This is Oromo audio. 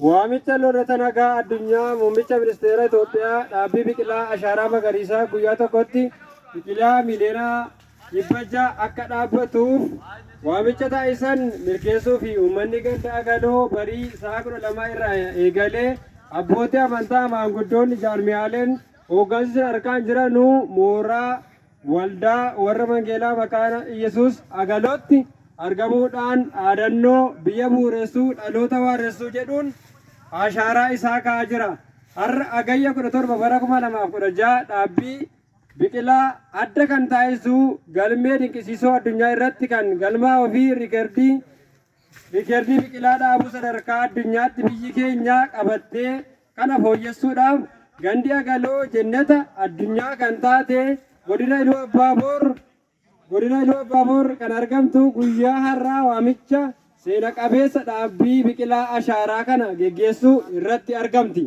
Waamicha loltoota nagaa addunyaa muummicha ministeera Itoophiyaa dhaabbii biqilaa ashaaraa magariisaa guyyaa tokkotti biqilaa miliyoona 600 akka dhaabbatuuf waamicha taasisan milkeessuu fi uummanni ganda Agaloo barii sa'a 12 irraa eegalee abbootii amantaa, maanguddoonni, jaarmiyaaleen hooggansi sadarkaan jiranuu mooraa waldaa warra Wangeelaa Makaana Iyyasuus Agalootti argamuudhaan dhaadannoo biyya bu'uuressuu dhaloota waaressuu jedhuun ashaaraa isaa kaa'aa jira. Har'a Hagayya 17 bara 2016 dhaabbii biqilaa adda kan taasisu galmee dinqisiisoo addunyaa irratti kan galmaa'uu fi riikardii biqilaa dhaabuu sadarkaa addunyaatti biyyi keenya qabattee kana fooyyessuudhaaf gandi Agaloo jennata addunyaa kan taate godina Iluu Abbaaboor kan argamtu guyyaa har'aa waamicha seena qabeessa dhaabbii biqilaa ashaaraa kana geggeessuu irratti argamti.